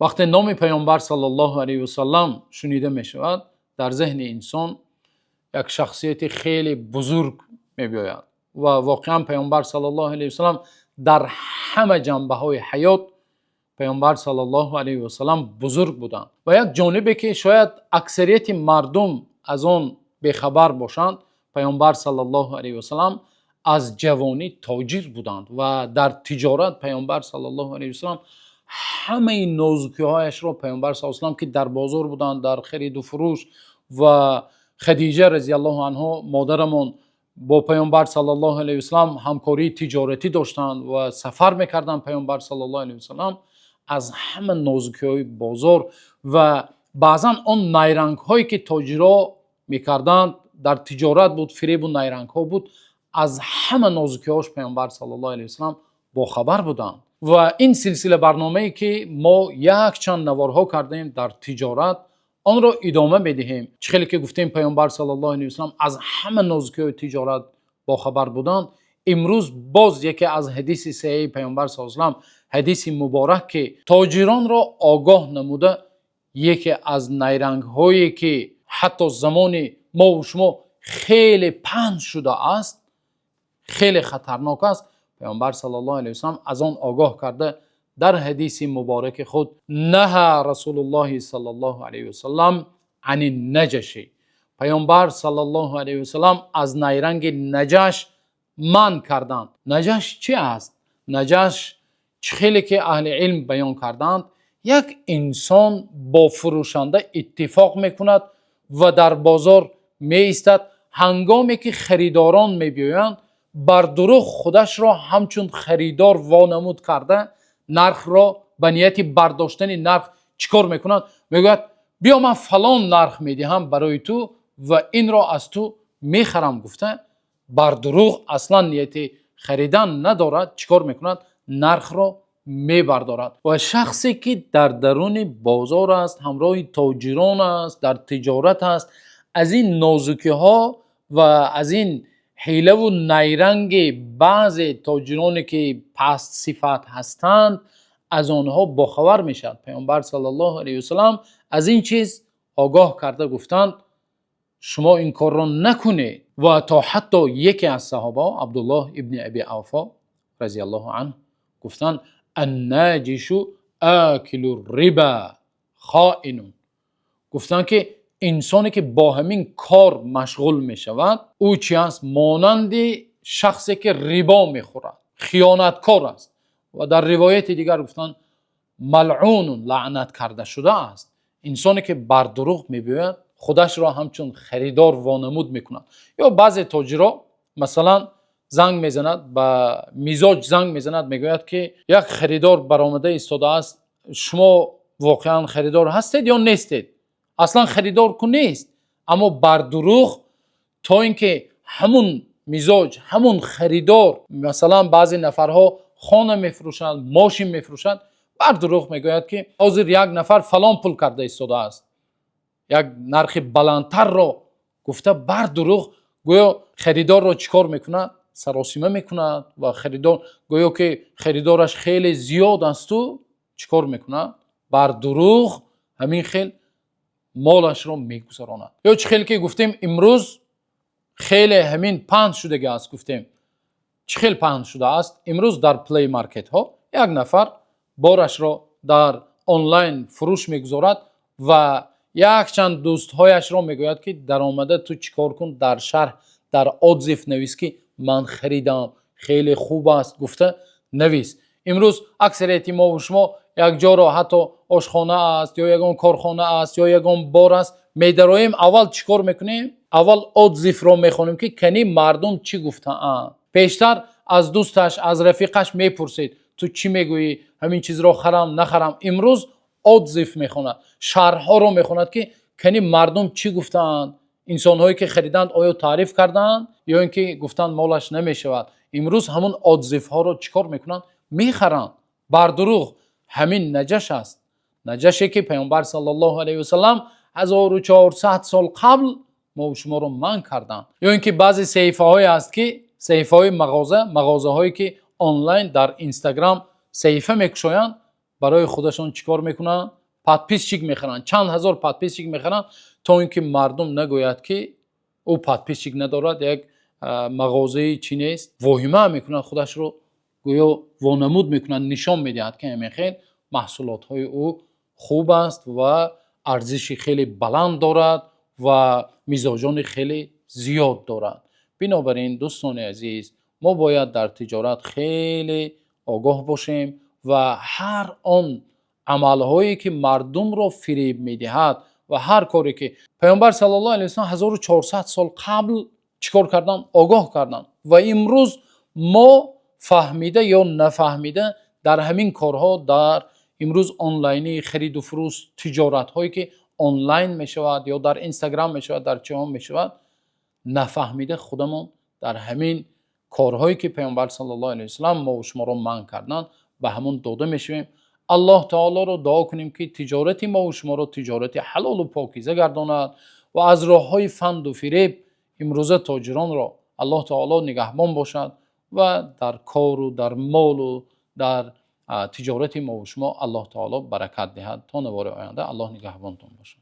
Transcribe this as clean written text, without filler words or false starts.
Вақте номи Паёмбар саллаллоҳу алайҳи васаллам шунида мешавад, дар зеҳни инсон як шахсияти хеле бузург меояд ва воқеан Паёмбар саллаллоҳу алайҳи васаллам дар ҳама ҷанбаҳои ҳаёт Паёмбар саллаллоҳу алайҳи васаллам бузург буданд. Ва як ҷонибе, ки шояд аксарияти мардум аз он бехабар бошанд, Паёмбар саллаллоҳу алайҳи васаллам аз ҷавонӣ тоҷир буданд ва дар тиҷорат Паёмбар саллаллоҳу алайҳи васаллам ҳамаи нозукиҳояшро, Паёмбар саллаллоҳу алайҳи васаллам, ки дар бозор буданд, дар хариду фурӯш, ва Хадиҷа разияллоҳу анҳо, модарамон, бо Паёмбар саллаллоҳу алайҳи васаллам ҳамкории тиҷоратӣ доштанд ва сафар мекарданд. Паёмбар саллаллоҳу алайҳи васаллам аз ҳама нозукиҳои бозор ва баъзан он найрангҳое, ки тоҷиро мекарданд, дар тиҷорат буд, фиребу найрангҳо буд, аз ҳама нозукиҳош Паёмбар саллаллоҳу алайҳи васаллам бохабар буданд. Ва ин силсила барномае, ки мо якчанд наворҳо кардем дар тиҷорат, онро идома медиҳем. Чӣ хеле ки гуфтем, Паёмбар саллаллоҳу алайҳи васаллам аз ҳама нозукиҳои тиҷорат бохабар буданд. Имрӯз боз яке аз ҳадиси саҳеҳи Паёмбар саллаллоҳу алайҳи васаллам, ҳадиси муборак, ки тоҷиронро огоҳ намуда, яке аз найрангҳое, ки ҳатто замони мову шумо хеле паҳн шудааст, хеле хатарнок аст, Паёмбар саллаллоҳу алайҳи васаллам аз он огоҳ карда дар ҳадиси мубораки худ: نهى رسول الله صلى الله عليه وسلم عن النجش. Паёмбар саллаллоҳу алайҳи васаллам аз найранги наҷаш манъ карданд. Наҷаш чӣ аст? Наҷаш, чӣ хеле ки аҳли илм баён карданд, як инсон бо фурӯшанда иттифоқ мекунад ва дар бозор меистад. Ҳангоме ки харидорон мебиёянд, бар дурӯғ худашро ҳамчун харидор вонамуд карда, нархро ба нияти бардоштани нарх чӣ кор мекунад? Мегӯяд: «Биё, ман фалон нарх медиҳам барои ту ва инро аз ту мехарам», гуфта, бар дурӯғ, аслан нияти харидан надорад, чӣ кор мекунад? Нархро мебардорад. Ва шахсе, ки дар даруни бозор аст, ҳамроҳи тоҷирон аст, дар тиҷорат аст, аз ин нозукиҳо ва аз ин ҳилаву найранги баъзе тоҷироне, ки пастсифат ҳастанд, аз онҳо бохабар мешавад. Паёмбар саллаллоҳу алайҳи васаллам аз ин чиз огоҳ карда гуфтанд: «Шумо ин корро накунед». Ва то ҳатто яке аз саҳоба, Абдуллоҳ ибни Аби Авфо разияллоҳу анҳу, гуфтанд: الناجش آكل الربا خائن. Гуфтанд, ки инсоне, ки бо ҳамин кор машғул мешавад, ӯ чи аст? Монанди шахсе, ки рибо мехӯрад, хиёнаткор аст. Ва дар ривояти дигар гуфтанд: ملعون, лаънат карда шудааст. Инсоне, ки бар дурӯғ мебиёяд, худашро ҳамчун харидор вонамуд мекунад. Ё баъзе тоҷиро, масалан, занг мезанад, ба мизоҷ занг мезанад, мегӯяд, ки як харидор баромада истодааст, шумо воқеан харидор ҳастед ё нестед? Аслан харидор ку нест, аммо бар дурӯғ, то ин ки ҳамун мизоҷ, ҳамун харидор, масалан, баъзе нафарҳо хона мефурӯшанд, мошин мефурӯшанд, бар дурӯғ мегӯяд, ки ҳозир як нафар фалон пул карда истодааст, як нархи баландтарро гуфта, бар дурӯғ гӯё харидорро чӣ кор мекунад? Саросима мекунад. Ва харидор гӯё ки харидораш хеле зиёд асту, чӣ кор мекунад? Бар дурӯғ ҳамин хел молашро мегузаронад. Ё чӣ хел ки гуфтем, имрӯз хеле ҳамин паҳн шудагӣ аст. Гуфтем, чӣ хел паҳн шудааст? Имрӯз дар Play Маркетҳо як нафар борашро дар онлайн фурӯш мегузорад ва якчанд дӯстҳояшро мегӯяд, ки даромада ту чӣ кор кун, дар шарҳ, дар отзыв навис, ки ман харидам, хеле хуб аст, гуфта навис. Имрӯз аксарияти мову шумо як ҷоро, ҳатто ошхона аст ё ягон корхона аст ё ягон бор аст, медароем, аввал чӣ кор мекунем? Аввал отзыв ро мехонем, ки кани мардум чӣ гуфтаанд. Пештар аз дӯсташ, аз рафиқаш мепурсед: «Ту чӣ мегӯӣ, ҳамин чизро харам, нахарам?» Имрӯз отзыв мехонад, шарҳҳоро мехонад, ки кани мардум чӣ гуфтаанд, инсонҳое, ки хариданд, оё таъриф кардаанд ё ин ки гуфтанд молаш намешавад. Имрӯз ҳамун отзыв ҳоро чӣ кор мекунанд? Мехаранд бар дурӯғ. Ҳамин наҷаш аст, наҷаше, ки Паёмбар саллаллоҳу алайҳи васаллам 1400 сол қабл мо шуморо манъ карданд. Ё ин ки баъзе саҳифаҳое аст, ки саҳифаҳои мағоза, мағозаҳое, ки онлайн дар Инстаграм саҳифа мекушоянд. Барои худашон чӣ кор мекунанд? Подписчик мехаранд, чанд ҳазор подписчик мехаранд, то ин ки мардум нагӯяд, ки ӯ подписчик надорад, як мағозаи чӣ нест. Воҳима мекунад, худашро гӯё вонамуд мекунад, нишон медиҳад, ки ҳамин хел маҳсулотҳои ӯ хуб аст ва арзиши хеле баланд дорад ва мизоҷони хеле зиёд дорад. Бинобар ин, дӯстони азиз, мо бояд дар тиҷорат хеле огоҳ бошем ва ҳар он амалҳое ки мардумро фиреб медиҳад ва ҳар коре ки Паёмбар саллаллоҳу алайҳи васаллам 1400 сол қабл чӣ кор карданд? Огоҳ карданд. Ва имрӯз мо фаҳмида ё нафаҳмида дар ҳамин корҳо, дар имрӯз онлайнӣ хариду фурӯш, тиҷоратҳое ки онлайн мешавад ё дар Инстаграм мешавад, дар чиҳо мешавад, нафаҳмида худамон дар ҳамин корҳое ки Паёмбар саллаллоҳу алайҳи васаллам мо ва шуморо манъ карданд, ба ҳамон дода мешавем. Аллоҳ таолоро дуо кунем, ки тиҷорати мо ва шуморо тиҷорати ҳалолу покиза гардонад ва аз роҳҳои фанду фиреб имрӯза тоҷиронро Аллоҳ таоло нигаҳбон бошад ва дар кору дар молу дар тиҷорати мо ва шумо Аллоҳ таоло баракат диҳад. То навори оянда Аллоҳ нигаҳбонтон бошад.